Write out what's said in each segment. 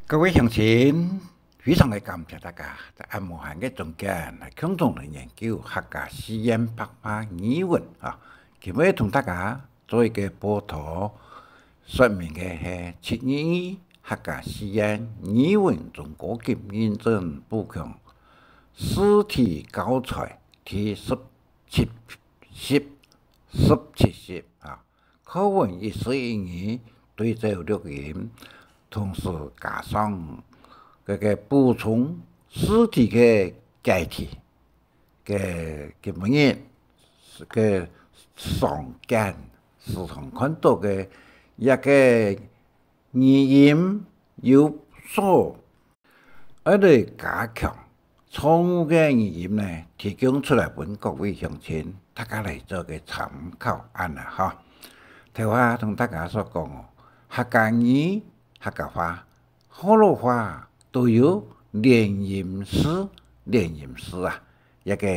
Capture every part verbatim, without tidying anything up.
各位鄉親，非常个感謝大家在恁無閒个中間來共同來研究客家四縣白話語文啊。今日同大家做一個報導，說明个係七二二客家四縣語文中高級認證補強試題教材第十七、十、十七集啊。 課文一字一語對照錄音，同時加上該个補充試題个解題，个，个每日个常見、時常看到个一个語音有所 愛來加強錯誤个語音呢，提供出來分各位鄉親，大家來做个參考恁呢吼。頭下同大家所講哦，客家語、客家話、學老話都有連音字、連音字啊。這个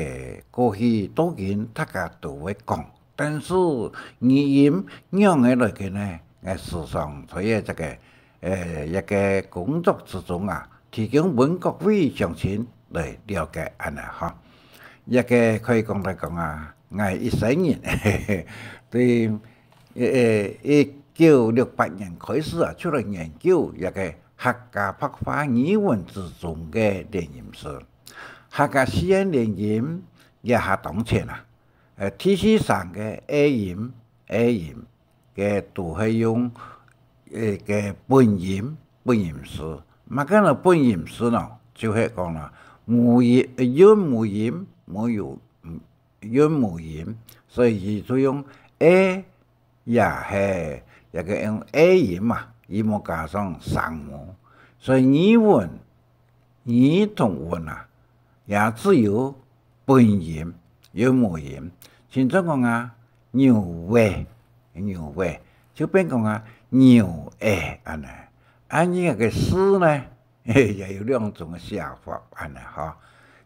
過去到今大家都會講，但是語音仰仔來个呢？𠊎時常在這个 呃，一个工作之中啊，提供分各位鄉親來了解恁呢吼。一个可以講來講啊，𠊎一生人，對，呃，一九六八年開始啊，就來研究一个客家白話語文之中个連音字。客家四縣連音也還當全啊，呃，第四聲个A音，A音， 个都係用，呃，个本音、本音字。麼个呢本音字呢？就係講啦，母音，呃，韻母音，母有，嗯，韻母音，所以佢就用A，也係，也个用A音嘛，佢無加上聲母。所以語文 語同文啊，也只有本音，韻母音。親像講啊，牛仔，牛仔，就變講啊，牛仔恁呢。啊，這个字呢，也有兩種个寫法恁呢吼。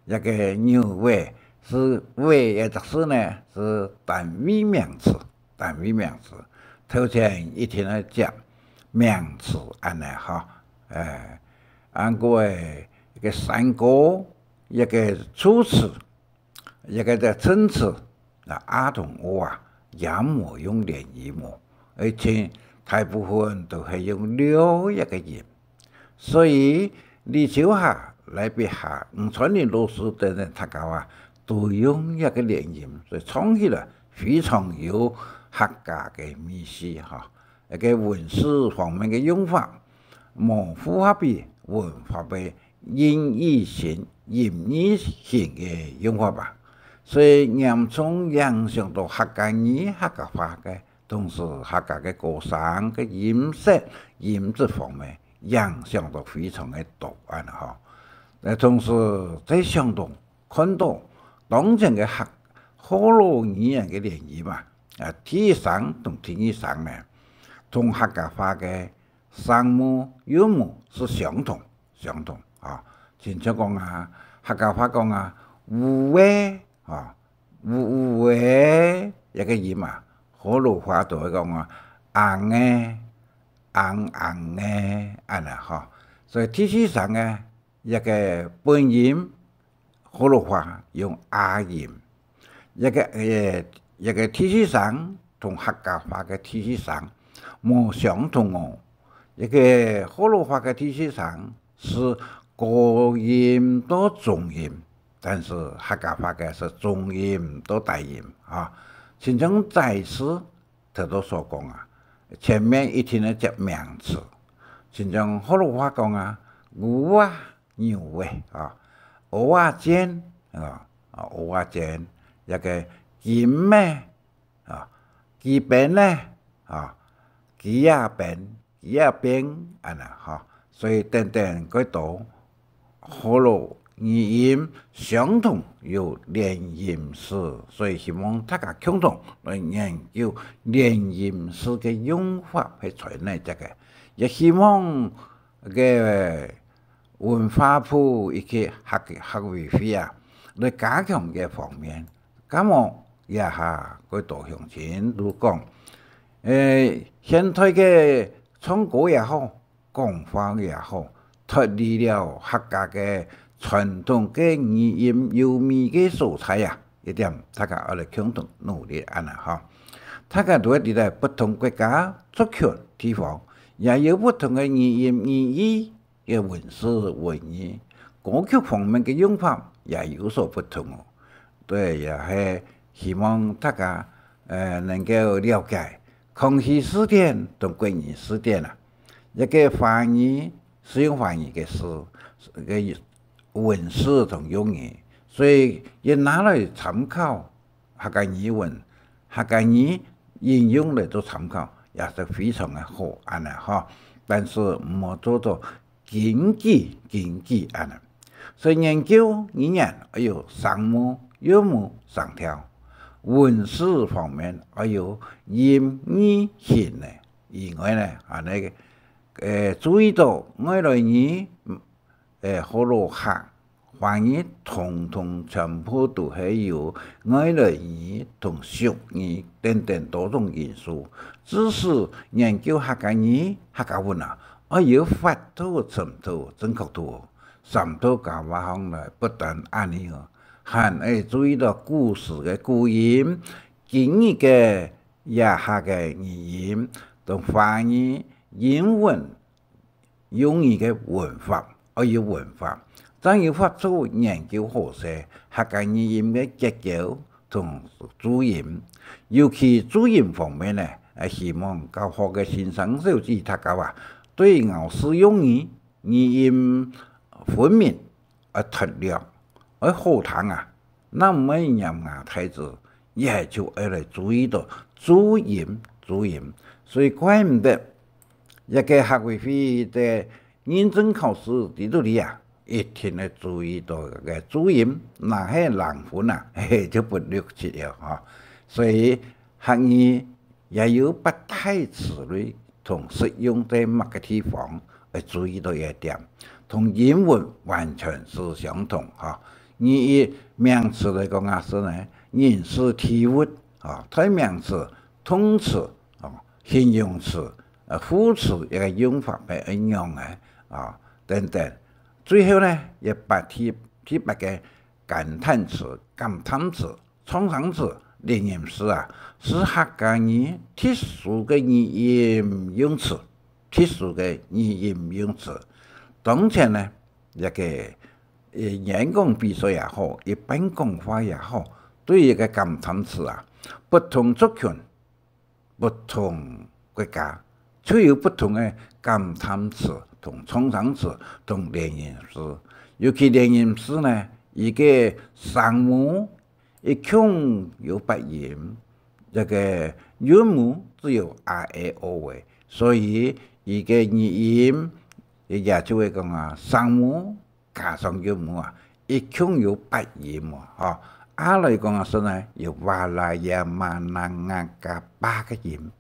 這个牛仔係仔个隻字呢，係單位名詞。 單位名詞，頭前一定愛接名詞恁呢吼。呃，恁過个，一个山歌，一个助詞，一个个襯詞，那a同o啊，也無用連音哦，而且大部分都係用略一个音。 所以，李秋霞、賴碧霞、吳川林老師等等大家啊，都用這个連音，所以唱起來非常有客家个味緒哈。一个文字方面个用法，無符合於文法个音義性、音義性个用法吧。所以嚴重影響到客家語、客家話个 同時客家个歌聲个音色、音質方面影響到非常个大恁呢吼。呃，同時再想到、看到當前个客、學老語言个連音啊，啊，第一聲同第二聲呢，同客家話个聲母、韻母係相同，相同啊。親像講啊，客家話講啊，烏仔啊， 烏烏仔這个音啊，學老話都會講啊，尪仔，尪尪仔，恁呢吼。所以第四聲个這个本音，學老話用a音。這个，呃，這个第四聲同客家話个第四聲無相同哦。這个學老話个第四聲 係高音到中音，但是客家話个係中音到低音啊。親像在此頭頭所講啊，前面一定愛接名詞。親像學老話講啊，牛啊，牛仔啊，蚵仔煎啊，啊，蚵仔煎，這个金仔 啊，雞兵呢，啊，雞仔兵，雞仔兵，恁呢吼。所以等等幾多學老語音相同有連音字，所以希望大家共同來研究連音字个用法係在哪隻个，也希望个文化部以及客，客委會啊，來加強這方面。 該無這下幾多鄉親都講，呃，現代个唱歌也好，講話也好，脫離了客家个傳統个語音優美个所在啊。這點大家愛來共同努力恁呢吼。大家都會知道不同國家、族群、地方，也有不同个語音、語義个文字、文意，歌曲方面个用法也有所不同哦。對，也係希望大家，呃，能夠了解 康熙字典同國語字典啊，一個華語，使用華語个字，个文字同用語，所以也拿來參考客家語文、客家語應用來做參考，也係非常个好，恁呢吼。但是毋好做到 根據，根據恁呢。所以研究語言愛有聲母、韻母、聲調，文字方面愛有音、義、形呢。以外呢，恁呢，呃，注意到外來語，呃，學老客、華語，統統全部都係由外來語同俗語等等多種因素，致使研究客家語、客家文啊， 愛有法度、深度、正確度哦，三度加話項來不斷恁呢哦，還愛注意到古時个古音、今日个這下个語音，同華語、英文用語个文法，愛有文法，正有法度研究好勢客家語音个結構同注音。尤其注音方面呢，呃，希望教學个先生小姐大家啊，對咬字用語 語音分明，愛脫略，愛好聽啊，若毋係唸牙大字，也就愛來注意到注音，注音。所以怪毋得，這個客委會个認證考試裡肚裡啊，一定愛注意到个注音，若係零分啊，嘿，就分六七了吼。所以客語 也有八大詞類同實用在麼个地方，愛注意到一點，同英文完全係相同吼。語義名詞來講啊，係呢，人事地物吼，代名詞、動詞吼、形容詞、呃，副詞一個用法係一樣个啊，等等。最後呢，也八第，第八個感嘆詞、感嘆詞、 創聲詞、連音詞啊，係客家語特殊个語音用詞，特殊个語音用詞。當前呢，這個，呃，演講比賽也好，一般講話也好，對一個感嘆詞啊，不同族群、 不同國家，就有不同个感嘆詞同創聲詞同連音詞。尤其連音詞呢，佢个聲母一共有八音，這個韻母只有a、e、o个，所以佢个語音，也就會講啊，聲母 加上韻母啊，一共有八音哦，吼。A來講啊，係呢，有哇啦呀、嘛啦、啊、嘎、巴个音。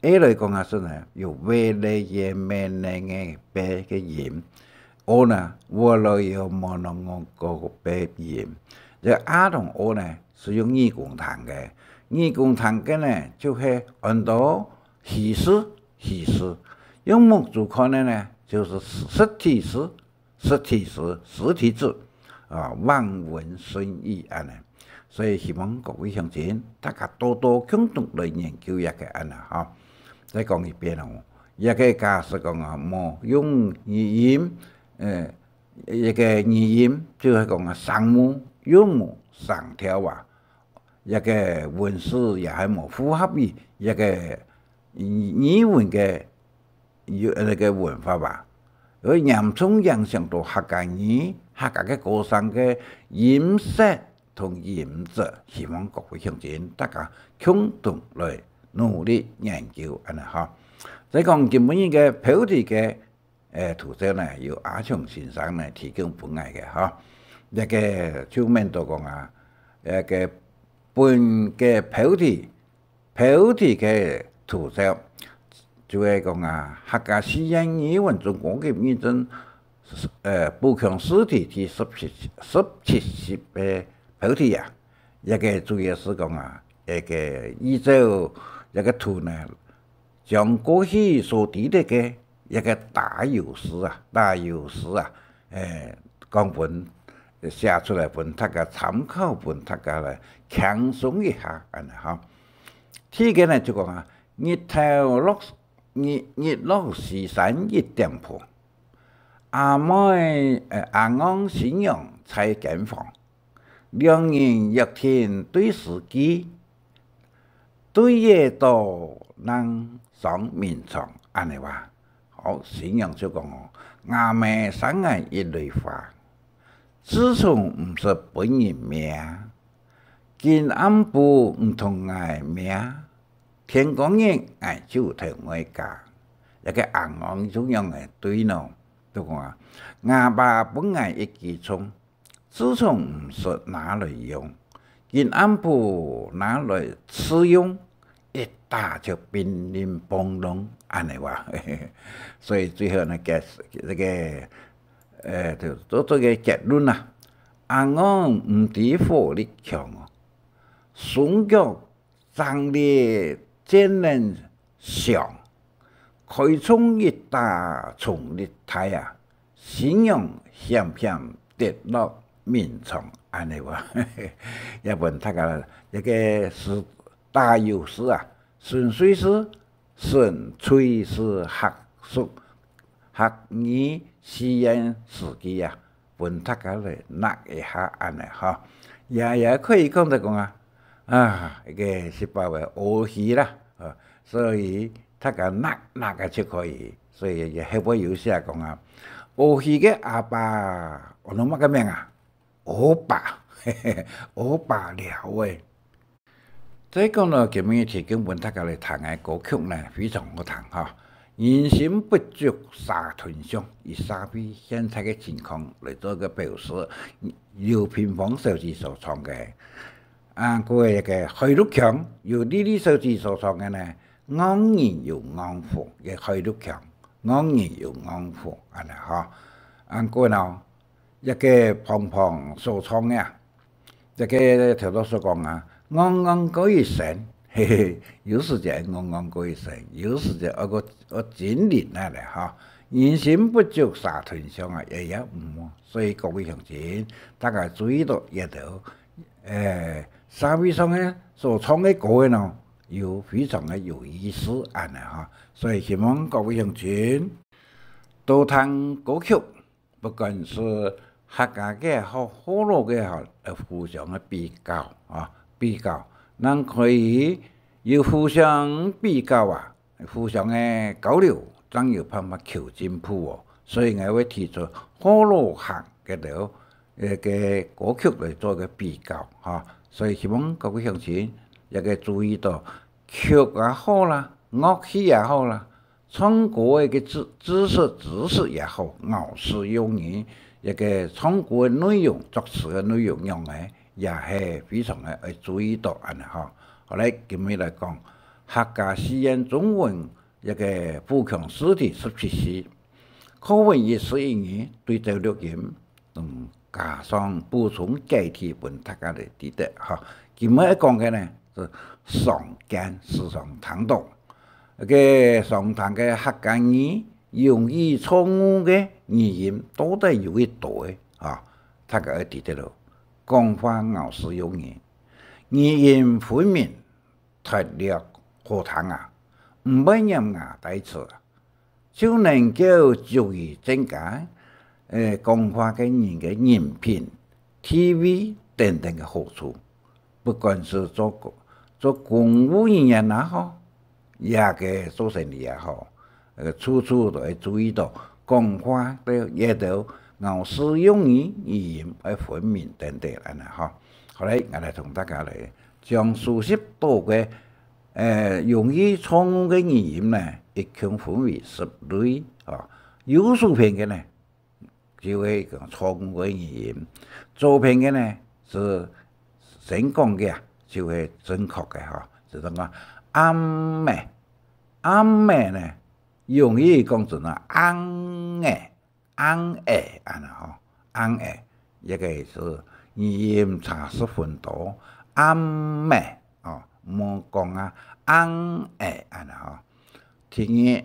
E來講啊，係呢，有喂、咧、耶、咩、呢、欸、貝个音。O呢，喔、咯、喲、無、喏、喔、个、个、貝音。這A同O呢，係用耳公聽个。耳公聽个呢，就係安到虛字，虛字。用目珠看个呢，就係實體字。 實體字，實體字，啊，望文生義恁呢。所以希望各位鄉親，大家多多共同來研究這個恁呢，吼。再講一遍哦，這個假使講啊，無用語音，呃，一個語音，就係講啊，聲母、韻母、聲調啊， 這個文字也還無符合於這個語、語文个有，呃，該個文法吧。會嚴重影響到客家語、客家个歌聲个音色同音質。希望各位鄉親大家共同來努力研究，恁呢吼。再講今晡日个標題个 呃，圖冊呢，由阿松先生呢提供分𠊎个吼。這個就免到講啊，這個本个標題，標題个圖冊，就係講啊，客家四縣語文總高級認證，呃，補強試題第十七，十七集个標題啊。這個主要係講啊，這個依照這個圖呢， 將過去所知得个一个打油詩啊，打油詩啊，誒，講分寫出來分大家參考，分大家來輕鬆一下，恁樣哈。第一个呢就講啊，日頭落，日，日落西山一點半，阿妹，誒，阿昂新娘在間房，兩人約定對時機， 對夜到，能上眠床，恁樣話。好，新娘就講哦，吾姆生𠊎一蕊花，自從毋識分人名，今暗晡毋同𠊎名，天光日𠊎就投外家。這个阿昂就仰仔對呢，就講啊，吾爸分𠊎一支蔥， 自從毋識拿來用，今暗晡拿來試用，一打就乒鈴乓啷，恁樣話。所以最後呢，結，這个，呃，就做，做个結論啊，阿昂毋知火力強哦，雙腳 正咧戰輪上，開蔥一打衝力大啊，新娘險險跌落眠床，恁樣話。也分大家一个是打油詩啊，純粹是，純粹是學術，學語四縣四句啊，分大家來搦一下恁樣吼。也，也可以講得講啊， 啊，這个食飽个屙屎啦，啊，所以大家搦搦个就可以，所以也後尾有寫講啊，屙屎个阿爸，安到麼个名啊？屙爸，屙爸了誒。再講到今日提供分大家來聽个歌曲呢，非常好聽哈。人心不足蛇吞象，以社會現在个情況來做一个表示，劉品芳小姐所唱个。 啊，過一个海陸腔，由麗麗小姐所唱个呢，戇人有戇福，个海陸腔，戇人有戇福，恁樣吼。啊，過呢，一个芳芳所唱个啊，這个頭頭所講啊，戇戇過一生，嘿嘿，有時節戇戇過一生，有時節愛過，愛精靈來了哈。人心不足蛇吞象啊，也也毋好。所以各位鄉親，大家注意到這兜 誒，社會上个所唱个歌个呢，有非常个有意思恁樣哈。所以希望各位鄉親，多聽歌曲，不管是客家个也好，學老个也好，呃，互相个比較啊，比較，正可以有互相比較啊，互相个交流，正有辦法求進步哦。所以𠊎會提出學老客个兜 呃，个歌曲來做个比較，哈。所以希望各位鄉親也个注意到，曲也好啦，樂器也好啦，唱歌个个知，知識，知識也好，咬字用語，一个唱歌个內容，作詞个內容樣个，也係非常个愛注意到恁樣哈。好來，今日來講，客家四縣中文一个補強試題十七題，課文一十一語，對照錄音， 嗯，加上補充解題分大家來知得哈。今日愛講个呢，係常見，時常聽到。該个常聽个客家語，容易錯誤个語音到底有幾多个啊？大家愛知得囉。講話咬字用語，語音分明， 脫落好聽啊，毋會黏牙帶齒啊，就能夠足以增加，呃，講話个人个人品、地位等等个好處。不管係做，做公務人員也好，也个做生理也好，呃，處處都愛注意到，講話个這兜咬字用語，語音愛分明等等恁樣吼。好來，𠊎來同大家來 將收集到个，呃，容易錯誤个語音呢，一共分為十類，啊。右手片个呢，就係講錯誤个語音；左片个呢，係先講个啊，就係正確个吼。就係講暗暝，暗暝呢，容易講成啊，硬个， 硬仔，恁樣吼，硬仔，這个係語音差十分多，暗暝，哦，莫講啊，硬仔，恁樣吼。第二，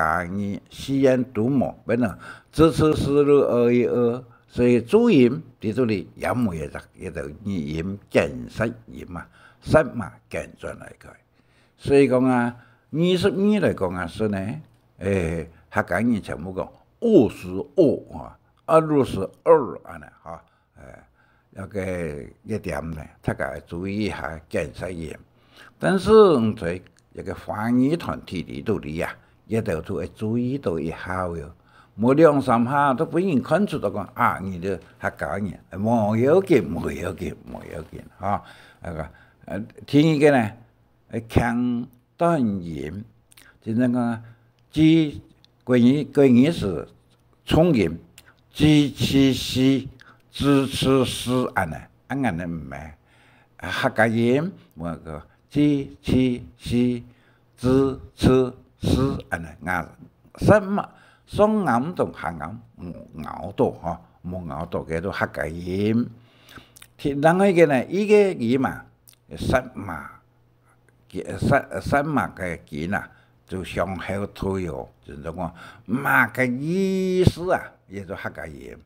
家語四縣都無，變成z、c、s、l、o、i、o，所以注音在這裡也無一隻，一隻語音，簡舌音啊，舌嫲簡轉來个。所以講啊，二十二來講啊，係呢，誒，客家人全部講，o是o啊，r是r恁呢，吼。 呃，這个一點呢，大家注意一下簡舌音。但是，嗯，在這个華語團體裡肚裡啊，這兜都愛注意到一下喲。無兩三下都分人看出來講，啊，你兜客家人，無要緊，無要緊，無要緊，哈。那個，呃，第二个呢，呃，強 短音，真正講，g，國語，國語係重音，g、c、c，z、c、s恁呢，恁呢毋係。客家音，無个g、c、c，z、c、s恁呢，啊，舌嫲，上頷同下頷，無咬到，吼，無咬到，叫做客家音。第，另外一个呢，一个音嘛，舌嫲， 舌，舌嫲个音啊，就向後退哦，就係講，麼个意思啊，也就客家音；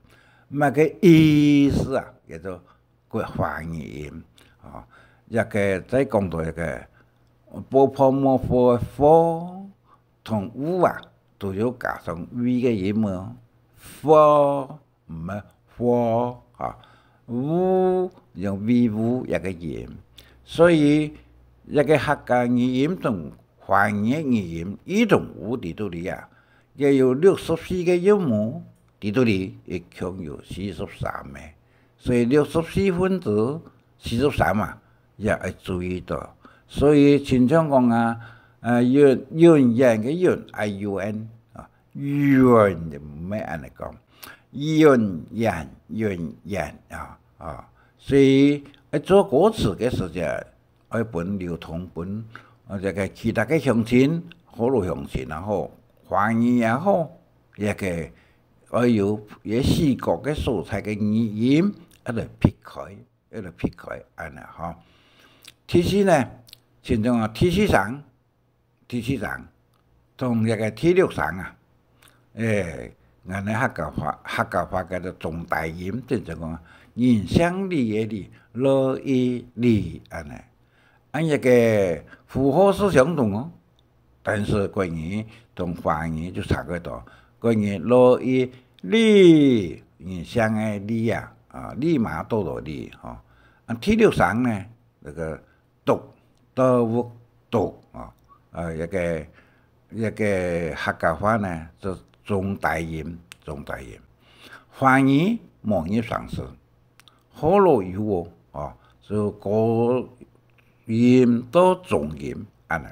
麼个意思啊，也就國華語音。哦，這个再講到一个，ㄅㄆㄇㄈ个ㄈ同u啊，都有加上v个音哦。ㄈ，毋係ㄈ，哈。u用v、u一个音。所以，這个客家語音同華語个語音，異同在這肚裡啊，也有六十四个韻母在這肚裡，一共有四十三个。所以六十四分之四十三啊，也愛注意到。所以親像講啊，呃，永，永遠个永，I U N啊，永就毋係恁樣講，永遠，永遠啊，啊，所以愛做歌詞个時節，愛分流通分，呃，這个其他个鄉親，學老鄉親也好，華語也好，這个愛有這四國个所在个語音，愛來避開，愛來避開，恁樣吼。第四呢，親像啊，第四聲，第四聲，同這个第六聲啊，誒，𠊎等客家話，客家話叫做重大音，就係講人姓李个李，李，李，恁樣。恁樣个符號係相同哦，但是國語同華語就差較多。國語李，李，人姓个李啊，啊，利馬多多利，吼。啊，第六聲呢，那个 讀，讀，讀，啊，呃，這个，這个客家話呢，係重大音，重大音。華語無入聲字，學老有哦，哦，係高音到中音，恁樣。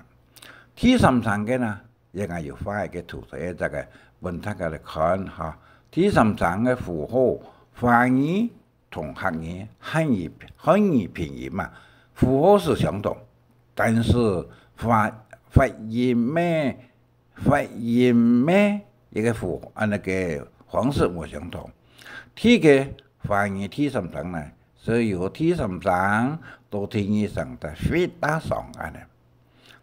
第三聲个呢，也𠊎有畫一个圖，所以這个分大家來看哈。第三聲个符號，華語 同客語、漢語、漢語拼音嘛，符號係相同，但是發，發音个，發音个一个符，啊，那个方式無相同。第一个華語第三聲呢，係由第三聲到第二聲，再回到上恁樣。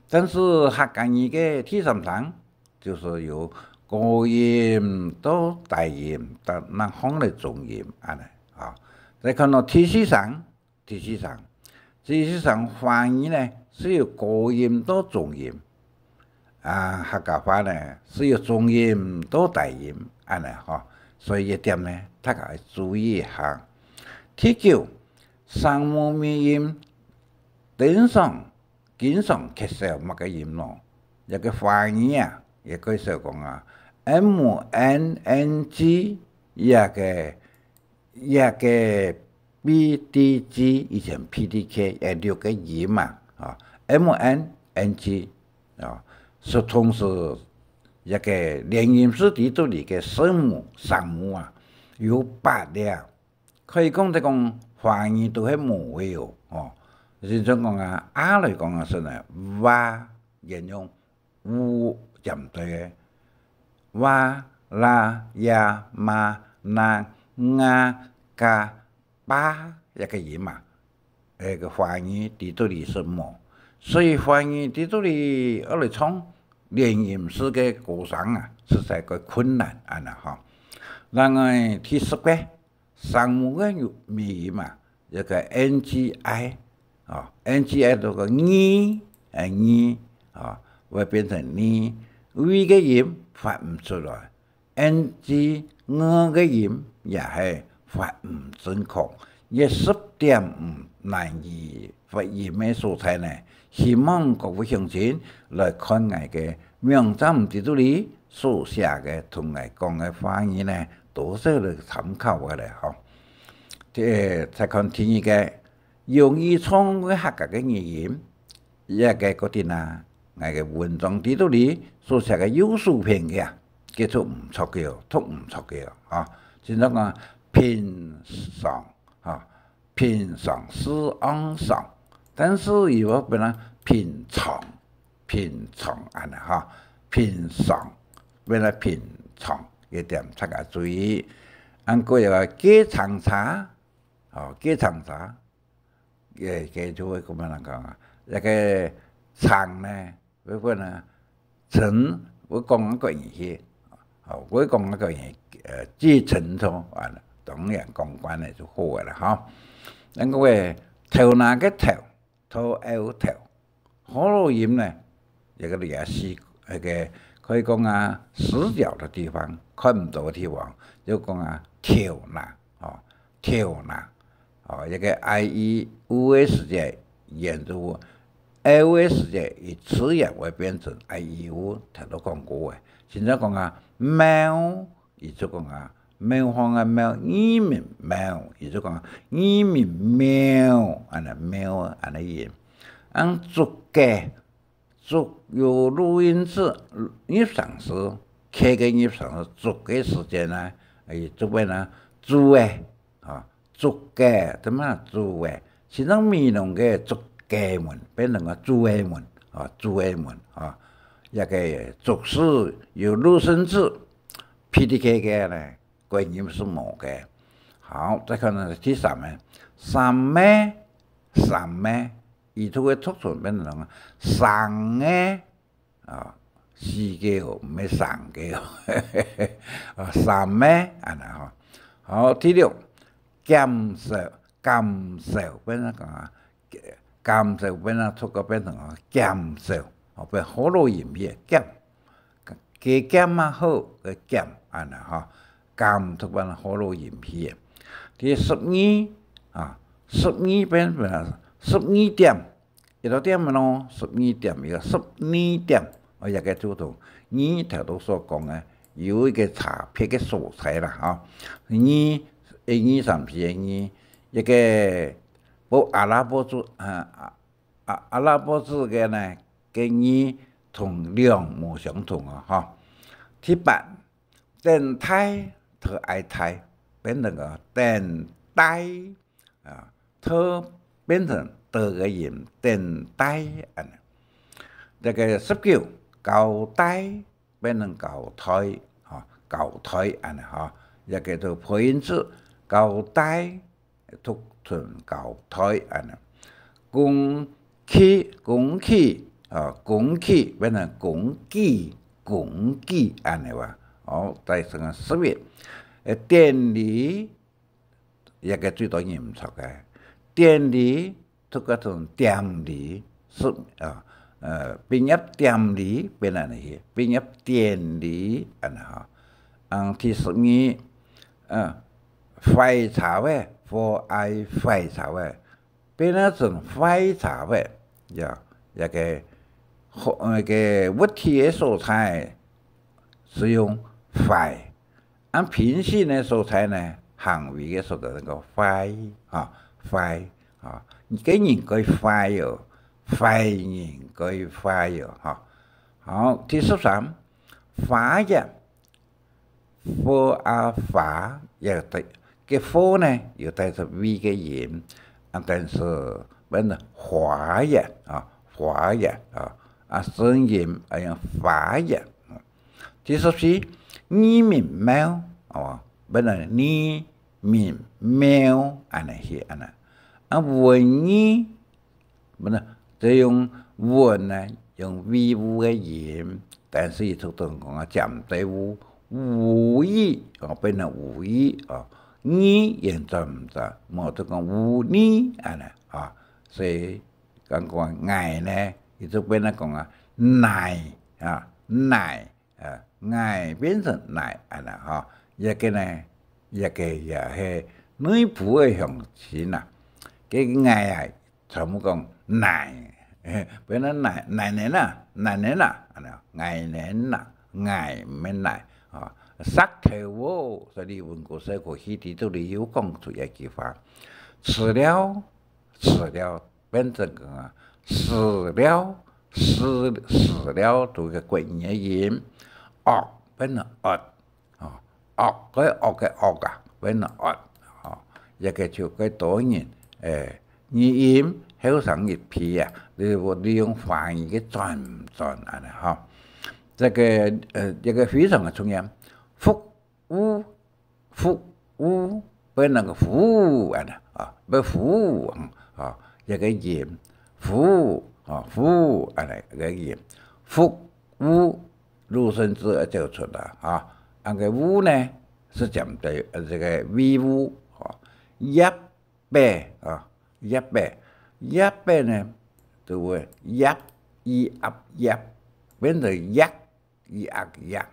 但是客家語个第三聲 就係由高音到大音，到那項个中音，恁樣，啊。再看到第四聲，第四聲，第四聲華語呢，係由高音到中音，啊，客家話呢，係由中音到大音，恁樣，吼。所以這點呢，大家愛注意一下。第九，聲母尾音，頂上 經常缺少麼个音咯？這个華語啊，也可以說講啊，M N N G，這个，這个B D G，以前P D K，誒，六个音嘛，啊，M N N G，啊，係同時這个連音字底肚裡个聲母，聲母啊，有八粒。 可以講，就講華語都係無个哦，吼。就像講啊，啊來講啊，係呢，哇，沿用烏尖對个，哇、啦、呀、嘛、那、啊、嘎、巴，這个音嘛，誒，个華語底肚裡係無。所以華語底肚裡愛來唱連音字个歌聲啊，實在个困難，恁樣吼。另外，第十个， 聲母个尾音啊，這个N G I，哦，N G I就个ing，誒，ing，哦，會變成ni，V个音發毋出來，N G，ng个音也係發毋準確，這十點五難以 發音个所在呢，希望各位鄉親來看𠊎个網站底肚裡所寫个同𠊎講个話語呢，多少來參考下來吼。這，再看第二个，容易唱个客家个語音，這个決定啊，𠊎个文章底肚裡所寫个右手片个啊，佢讀毋著个哦，讀毋著个哦，吼。就像講平常，吼， 平常，時常，但是佢會變成平常，平常恁樣哈，平常，變成平常，這點大家注意。恁過有个計程車，哦，計程車，這，這就會咁樣講啊，這个程呢， 會分啊，程，會講啊个語氣，吼，會講啊个語，呃，計程車，啊，當然講慣了就好个啦，吼。恁个个頭那个頭，頭，有頭，學老音呢，這个也係，那个可以講啊，死角的地方，看毋到个地方，就講啊，頭那，吼，頭那。 哦，這个I E U个時節，言就有。L个時節，佢自然會變成I E O，頭先講過个。現在講啊，貓，佢就講啊，貓方个貓，義民貓，佢就講義民貓，恁呢貓啊，恁呢音。恁竹个，竹有錄音字，入聲字，K个入聲字，竹个時節呢，佢就變成竹个，啊，竹个，做麼竹个？其實美濃个竹个門，變成个竹个門，啊，竹个門，啊，這个竹字有入聲字，P D K个呢， 國語係無个。好，再看呢，第三个，三个，三个，佢讀个讀出變成三个，啊，四个哦，毋係三个哦。啊，三个，恁呢吼。好，第六，減少，減少，變成講啊，減少變成讀个變成啊，減少，哦，變學老音去，減。 加減啊好，个減，恁呢吼，減讀變學老音去个。第十二，啊，十二變，變十二點，一个點咯，十二點，一个十二點，哦，這个就同二頭先所講个有一个差別个所在啦，吼。二，一二三四个二，一个報阿拉伯字，啊，啊， 啊，阿拉伯字个呢，个字同量無相同哦，吼。第八，等待，特愛待，變成个等待，啊，特變成的个音，等待，恁呢。這个十九，交代，變成交代，吼，交代，恁呢，吼。這个就配音字，交代， 讀成交代恁呢。工具，工具，啊，工具變成工具，工具恁呢哇。好，再成个十一，呃，典禮，這个最多人毋著个。典禮，讀个成典禮，是，啊，呃，畢業典禮變恁呢去，畢業典禮恁呢吼。嗯，第十二，呃，壞車仔，貨愛壞車仔， 變啊成壞車仔，呀，這个，該个物體个所在係用壞，啊，品性个所在呢，行為个所在那个壞，哈，壞，哈，該人該壞哦，壞人該壞哦，哈。好，第十三，花葉， 貨啊花，也帶，該貨呢，有帶著V个音，啊，但是變成花葉啊，花葉啊，啊，聲音啊用花葉。第十四，義民廟，哦，變成義民廟，恁呢去，恁呢。啊，文藝， 毋係，這用文呢，用V U个音，但是佢讀到講啊，尖對U，無意，哦，變成無意，哦，意音轉毋轉，無就講無意，恁呢，啊，所以講講𠊎呢，佢就變成講啊，乃，啊，乃， 呃，𠊎變成乃，恁呢吼。這个呢，這个也係內埔个鄉親啊。該𠊎啊，全部講乃，變成乃，乃能啊，乃能啊，恁呢，乃能啊，𠊎毋係乃，吼。石頭哦，所以李文哥細个去知道裡有講出一句話，除了 除了，變成講啊，除了，除，除了，讀个國語个音，惡，變成惡，哦，惡，該惡个惡啊，變成惡，哦，這个就該多人，誒，語音後生一輩啊，你，你用華語个轉轉恁呢吼。這个，呃，這个非常个重要。服 務，服務，變成个服務，恁呢，啊，愛服務，嗯，啊，這个音，服務，啊，服務，恁呢，這个音，服務，入聲字愛走出來，啊，恁个務呢，係尖對，呃，這个V U，啊，葉 伯，啊，葉伯，葉伯呢，就會葉，E葉，葉，變成葉，E葉，葉，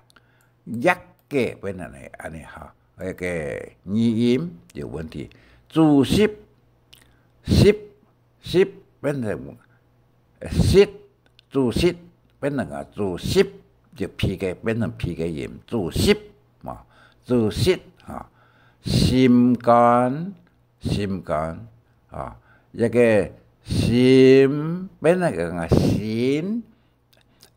葉个變成呢，恁呢吼，該个語音有問題。主席，席，席變成，呃，食，主食，變成啊，主食，就P个，變成P个音，主食，啊，主食，啊，心肝，心肝，啊，一个心，變成个心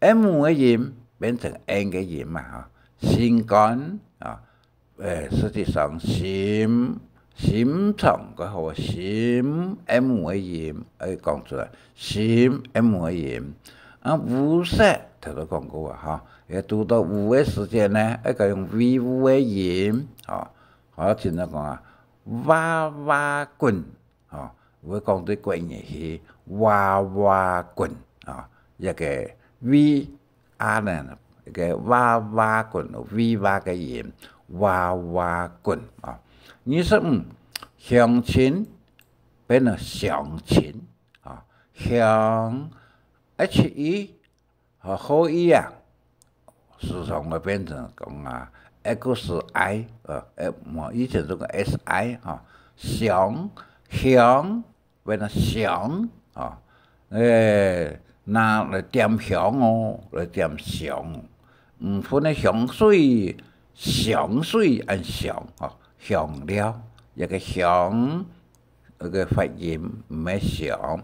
，M个音變成N个音嘛，哈，心肝，啊， 呃，實際上心，心腸个好，心，M个音，愛講出來，心，M个音。啊，烏色，頭先講過啊，哈，也讀到烏个時節呢，愛講用V烏个音，吼，好，親像講啊，哇哇滾， 吼，會講對國語去，哇哇滾，吼，一个V，啊呢，一个哇哇滾，V哇个音，哇哇滾，啊。二十五，鄉親，變成相親，啊，鄉，H E， 好，後羿啊，時常會變成講啊，X I，呃，呃，無，以前做个S I，吼，香，香，變成香，吼，誒，拿來點香哦，來點香。五分个香水，香水恁香，吼，香料，一个香， 該个發音毋係上。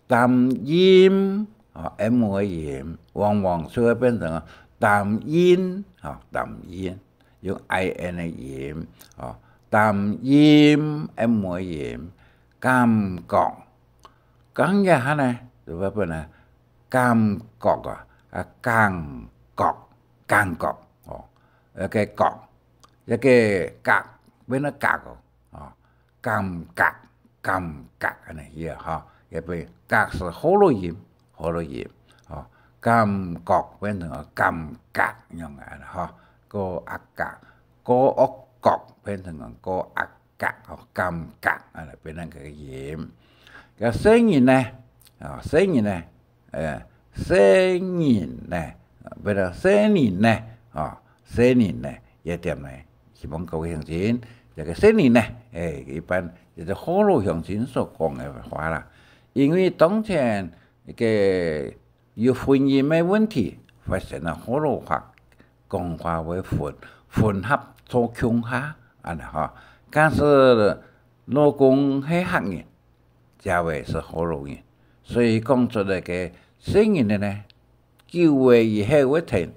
擔音，啊，M个音，往往就會變成擔音，啊，擔音，用I N个音，啊，擔音，M个音，感覺。講一下呢，就會變成感覺啊，啊，感覺，感覺，哦，一个覺，一个覺，變成覺哦，哦。 感覺，感覺，恁呢去啊，吼，也變覺係河洛音，河洛音，吼，感覺變成个感覺，恁樣个，吼，過惡覺，過惡覺變成个過惡覺，吼，感覺，恁呢變成个音。該細人呢，啊，細人呢， 誒，細人呢，變成細人呢，哦，細人呢，這點呢，希望各位鄉親，這个細人呢，誒，一般這个河洛鄉親所講个話啦。因為當前一个有婚姻个問題，發生了河洛話，講話會混，混合做共下，恁呢吼。假使老公係客人， 姐仔係河洛人，所以講出來个細人仔呢，久了以後會聽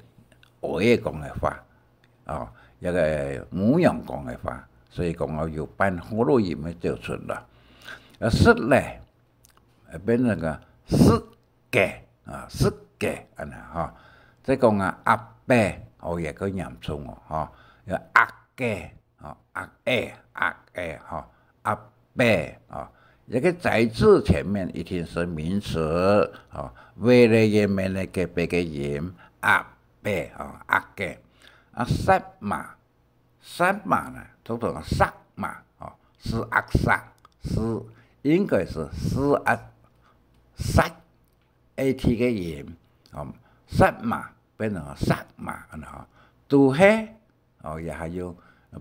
阿仔講个話，哦，這个母娘講个話，所以講哦，有半河洛音个走出來。啊，食咧，會變成个食个，啊，食个，恁呢吼。再講啊，阿伯，哦，也較嚴重哦，吼，有阿哥， 吼，阿伯，阿伯，吼，阿伯，吼，這个在字前面一定是名詞，吼，未來也沒那个別个音，阿伯，吼，阿伯。啊，殺馬，殺馬呢，讀做殺馬，吼，是阿殺，是，應該是是阿殺，A T个音，吼，殺馬變成殺馬，恁呢吼，都係 哦，也還有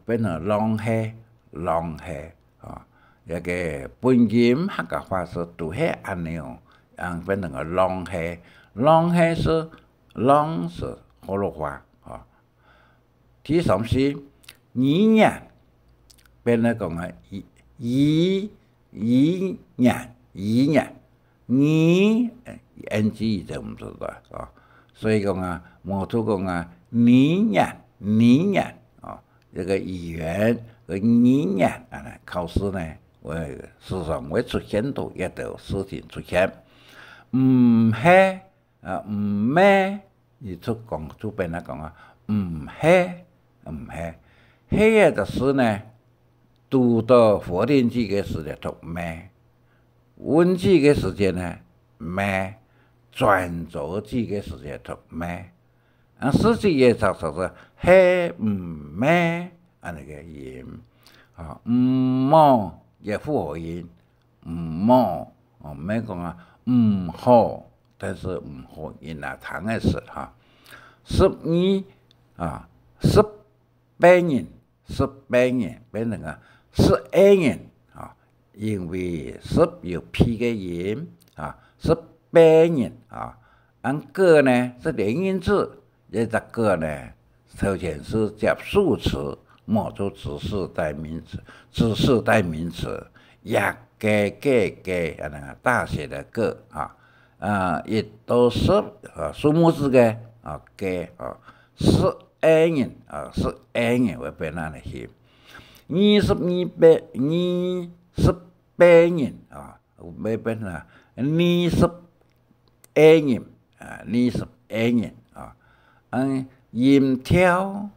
變成浪係，浪係，哦，這个本音客家話係都係恁呢哦，啊，變成个浪係，浪係係，浪係河洛話，哦。第三係語言，變來講啊，語，語，語言，語言。 語，呃，N G就毋出來，哦。所以講啊，無就講啊，語言，語言，哦，這个語言，个語言，啊，考試呢，會時常會出現到這兜事情出現。毋係，啊，毋係，你就講，就變來講啊，毋係，毋係。係个就是呢，堵到否定句个時節讀咩， 問句个時節呢，咩；轉折句个時節讀咩。啊，四句也常常係係毋咩，恁呢个音。啊，毋好也複合音，毋好，哦，毋係講啊，毋好，但是毋好，人啊，聽个時哈。十二，啊，十八人， 十八人，變成啊，十二人，啊，因為十有P个音，啊，十八人啊。恁个呢，是連音字，這隻个呢，頭前是接受詞，無做指示代名詞，指示代名詞，也个个个，啊，那個大寫的个啊，啊，一到十，啊，數目字个啊，个啊，十二人啊，十二人會變恁樣去。二十二八，二十八人啊，會變啊，二十二人啊，二十二人啊。嗯，音調，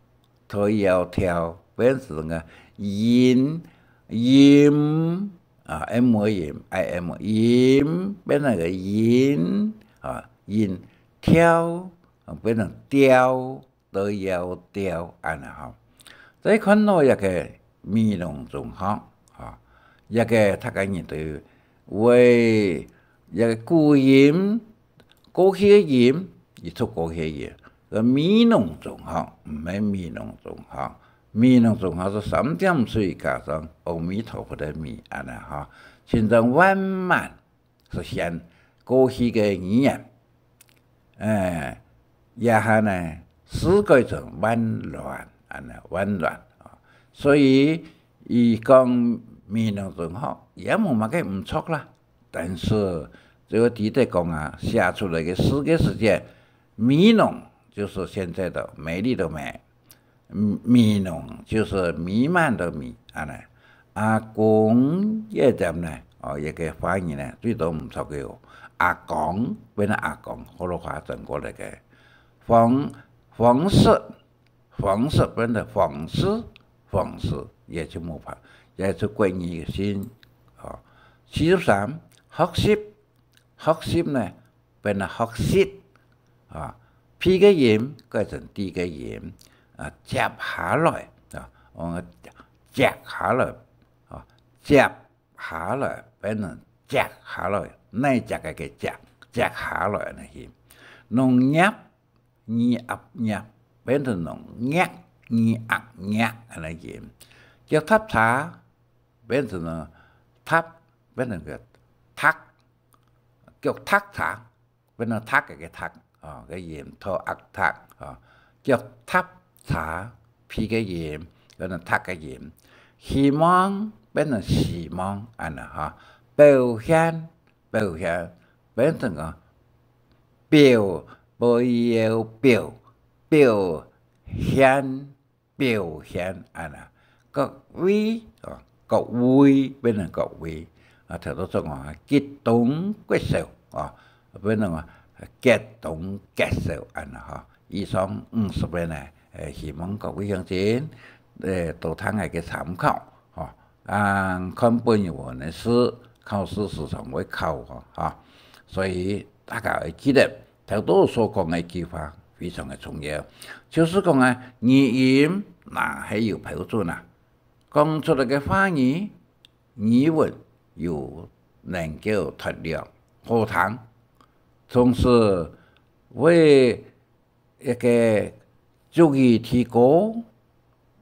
都要調，變成个音，音啊，M音，I M音，變成个音啊，音調啊，變成調，都要調，恁樣吼。再看到這個美濃中學啊，這個大家人都有，為這個古音，過去个音，佢讀過去个音。个美濃中學，毋係美濃中學。美濃中學係三點水加上阿彌陀佛个彌，恁樣吼。親像萬巒，係現過去个語言。欸，這下呢，字改成萬巒，恁樣，萬巒啊。所以，佢講美濃中學，也無麼个毋著啦。 但是，這个知得講啊，寫出來个字个時節，美濃就是現在的美麗的美，嗯，美濃就是彌漫的彌，恁樣。阿公這點呢，哦，這個發音呢，最多毋著个哦。阿公，變成阿公，學老話轉過來个。方，方式， 方式變成方式，方式，也就無法，也就國語个性。哦，四十三，學習，學習呢，變成學習，啊，P个音改成D个音，啊，接下來，啊，我接下來，啊，接下來變成接下來，哪接个个接，接下來恁樣去。農業， 二鴨業，變成農業，二鴨業，恁樣音。腳踏車，變成了踏，變成个踏。腳踏車，變成踏个个踏，啊，个音，踏，踏，啊。腳踏車，P个音，變成踏个音。希望，變成希望，恁樣哈。表現， 表現，變成个表，表，表現，表現，恁樣。各位，哦，各位，變成各位。啊，頭拄講啊，吉東國小，哦，變成啊，吉東國小，恁樣哈。以上五十個呢，呃，希望各位鄉親，呃，多聽𠊎个參考，吼。 啊，看本人文个字，考試時常會考吼，哈。所以大家愛記得，頭拄所講个一句話非常个重要，就係講啊，語音若係有標準啊，講出來个話語，語文有能夠脫離，好聽，同時會 一個足以提高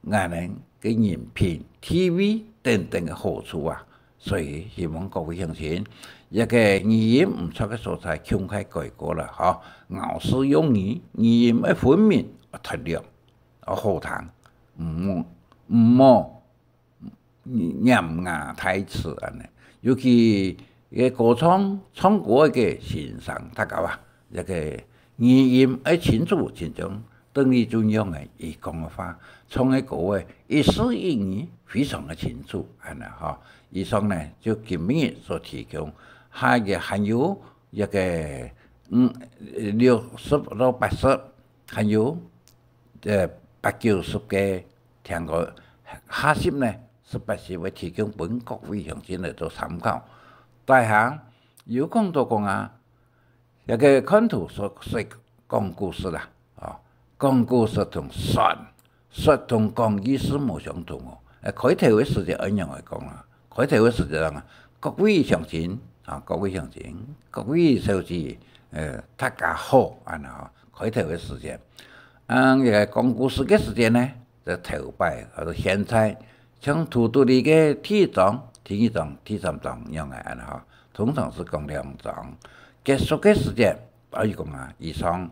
𠊎等个人品、地位等等个好處啊。所以希望各位鄉親，一個語音毋著个所在，共下改過來，吼，咬字用語，語音愛分明，愛脫離，愛好聽，毋好，毋好 唸牙佇嘴恁呢。尤其个歌唱、唱歌个先生，大家啊，這個語音愛清楚，親像鄧麗君樣个，佢講个話，唱个歌个一字一語非常个清楚，恁呢吼。以上呢，就今日所提供，下一個還有一個，嗯，六十到八十，還有，呃，八九十個 聽過下集呢，十八集會提供分各位鄉親來做參考。大家有講到講啊，這個看圖說，說講故事啦，哦，講故事同說，說同講意思無相同哦。誒，開頭个時節愛仰般講啦？開頭个時節啊，各位鄉親啊，各位鄉親，各位小姐，呃，大家好，恁呢吼，開頭个時節。嗯，這個講故事个時節呢， 在頭擺，或者現在，像圖肚裡个第一張、第二張、第三張樣个恁呢吼。通常係講兩章。結束个時節，可以講啊，以上，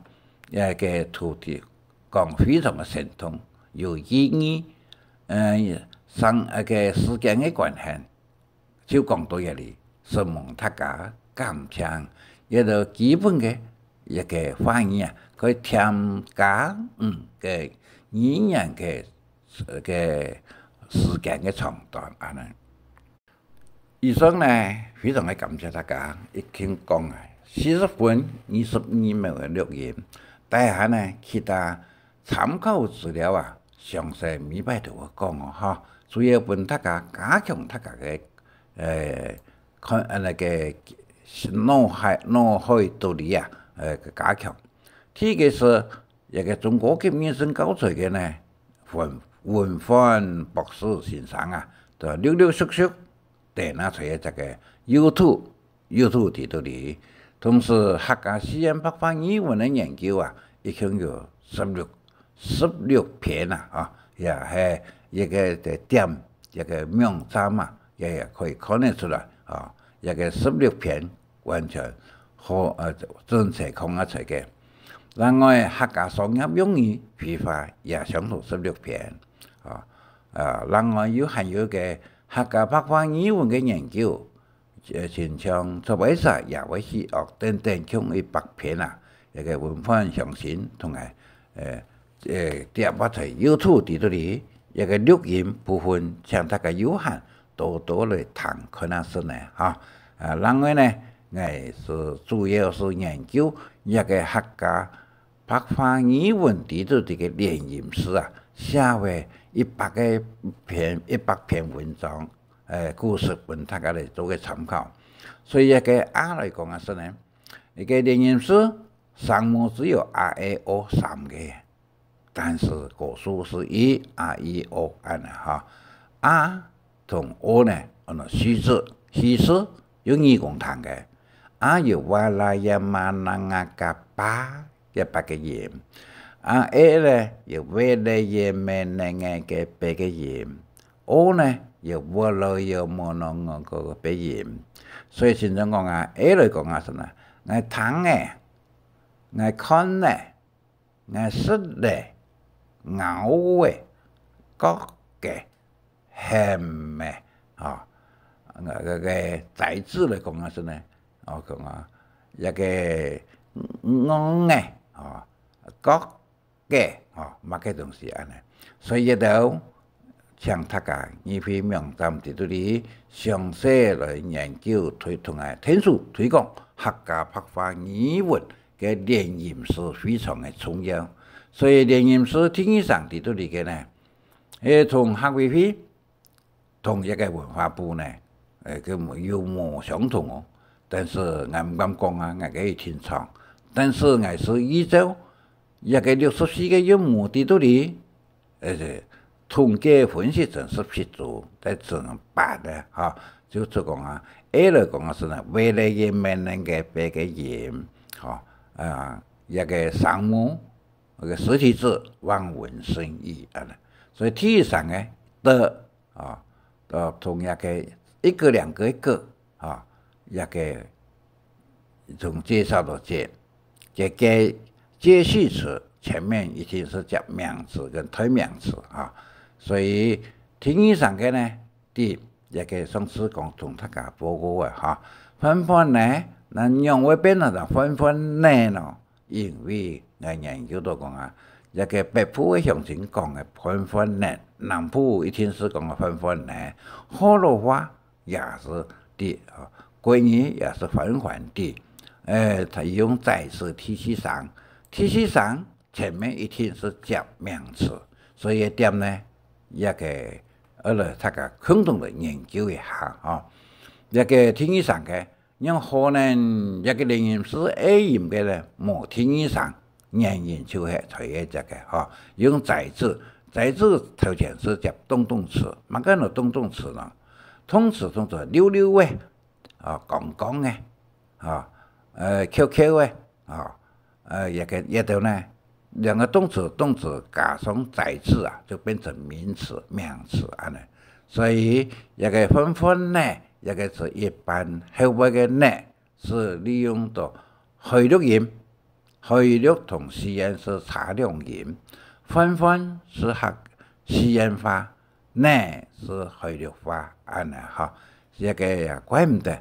呃，个主題講非常个生動，有意義，呃，上，呃，个時間个關係，就講到這裡，承蒙大家，感謝，這兜基本个一个話語啊，可以添加，嗯，个語言个，个時間个長短，恁呢。 以上呢，非常个感謝大家，已經講啊，四十分二十二秒个錄音，大家呢，其他參考資料啊，詳細每擺都會講哦，哈。主要分大家加強大家个，呃，看，呃，該个腦海，腦海肚裡啊，呃，加強。第一个係，這个中高級認證教材个呢，文，文煥博士先生啊，都陸陸續續 等啊，在這个YouTube，YouTube裡肚裡。同時，客家四縣白話語文个研究啊，已經有十六，十六篇啊，啊，也係一个个點，一个網站啊，也，也可以看得出來啊，一个十六篇完全好，呃，準確講啊，在个。另外，客家商業用語會話也相同十六篇啊，啊，另外又還有个客家白話語文个研究， 呃，親像出版社也會去學等等共一百篇啊，這个文煥先生同𠊎，呃，呃，貼啊在YouTube裡肚裡，這个錄音部分，請大家有閒多多來聽看啊先呢，哈。啊，另外呢，𠊎係主要係研究這个客家白話語文裡肚裡个連音詞啊，寫會一百个篇，一百篇文章， 呃，故事分大家來做个參考。所以這个A來講啊，係呢，一个連音詞聲母只有a、e、o三个，但係個數係一、a、i、o恁呢哈。A同o呢，安到虛字，虛字有耳公聽个。A有哇啦呀嘛啦啊嘎巴， 這八个音。啊，e呢，有ve、le、ye、me、ne、nge个八个音。O呢，有vo、lo、yo、mo、no、ngo个八音。所以先生講啊，e來講啊，係呢，𠊎聽个，𠊎看个，𠊎食个，咬个，覺个， 喊个，吼，該，該，該摘子來講啊，係呢，哦，講啊，這个戇个，吼，覺个，吼，麼个東西恁呢。所以這兜，請大家入去網站裡肚裡詳細來研究，推動啊，天主推廣客家白話語文个連音詞非常个重要。所以連音詞第二聲裡肚裡个呢， 係同客委會，同這个文化部呢，呃，佢有無相同哦。但是𠊎毋敢講啊，𠊎个一定錯。但是𠊎係依照這个六十四个韻母裡肚裡，呃，統計分析成十七組，再乘八呢，哈，就係講啊，e來講啊，係呢，ve、le、ye、me、ne、nge个八个音，吼，啊，這个聲母， 該个實體字望文生義恁呢。所以第一聲个的，啊，呃，同這个一个兩个个，啊，這个從介紹到介，這个介系詞前面一定係接名詞跟代名詞啊。所以第二聲个呢， 第一个上次講同大家報告个哈，飯飯呢，那仰會變成飯飯呢呢？因為𠊎研究到講啊，這个北部个鄉親講个飯飯呢，南部一定係講个飯飯呢，學老話也係的，啊，國語也係翻翻的。欸，佢用在字第四聲，第四聲 前面一定係接名詞，所以這點呢，這个愛來大家共同來研究一下吼。這个第二聲个，仰可能這个連音詞e音个呢，無第二聲，原因就係在於這个吼，用在字，在字頭前係接動動詞，麼个安到動動詞呢？動詞動作溜溜个， 啊，講講个，啊，呃，翹翹个，啊，呃，這个，這兜呢，兩个動詞，動詞加上在字啊，就變成名詞，名詞恁呢。所以這个飯飯呢，這个係一般，後尾个呢，係利用到海陸音，海陸同四縣係差兩音，番番係客四縣話，呢係海陸話，恁呢吼。這个也怪毋得，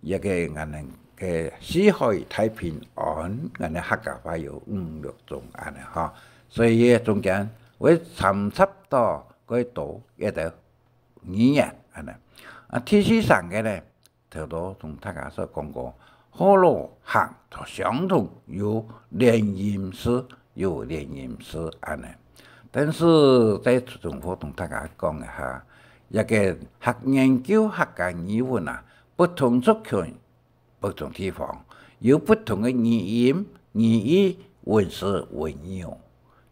這个𠊎等个四海大平安，𠊎等客家話有五六種恁呢吼。所以這中間會摻雜到幾多一兜語言恁呢。啊，第四聲个呢， 頭頭同大家所講過，學老客相同有連音字，有連音字恁呢。但是再重複同大家講一下，這个客研究客家語文啊，不同族群、不同地方，有不同个語音、語義、文字、文樣。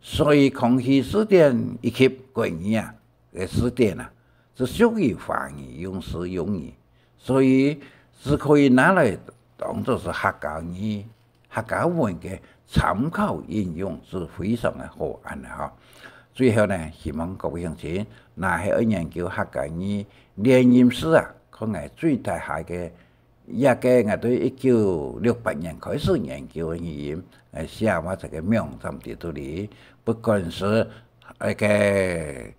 所以康熙字典以及國語啊个字典啊， 係屬於華語用字用語，所以係可以拿來當做係客家語、客家文个參考應用，係非常个好恁呢吼。最後呢，希望各位鄉親，若係愛研究客家語連音字啊，看𠊎最大下个 這个𠊎對一九六八年開始研究个語音，呃，寫嘛一个網站在這裡，不管係該个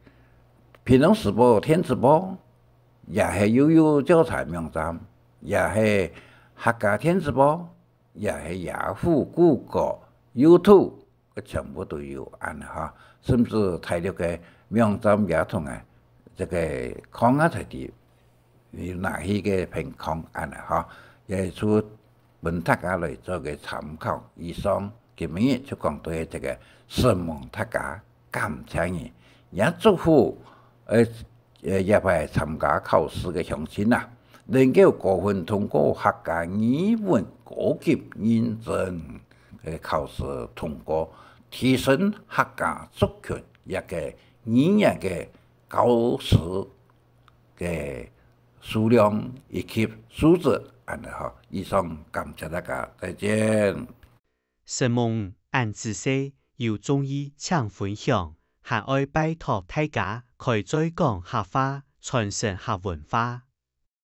屏東時報電子報，也係悠遊教材網站，也係客家電子報，也係雅虎、谷歌、YouTube， 全部都有恁呢吼，甚至大陸个網站也同啊，這个框啊在地有哪一个平框恁呢吼，也就分大家來做个參考。以上今日就講到這个，承蒙大家，感謝你，也祝福，呃， 呃，這擺參加考試个鄉親啊，能夠高分通過客家語文高級認證个考試通過，提升客家族群這个語言个教師个數量以及素質，恁呢吼。以上，感謝大家，再見。承蒙恁仔細，有中意請分享，還愛拜託大家開嘴講客話，傳承客文化。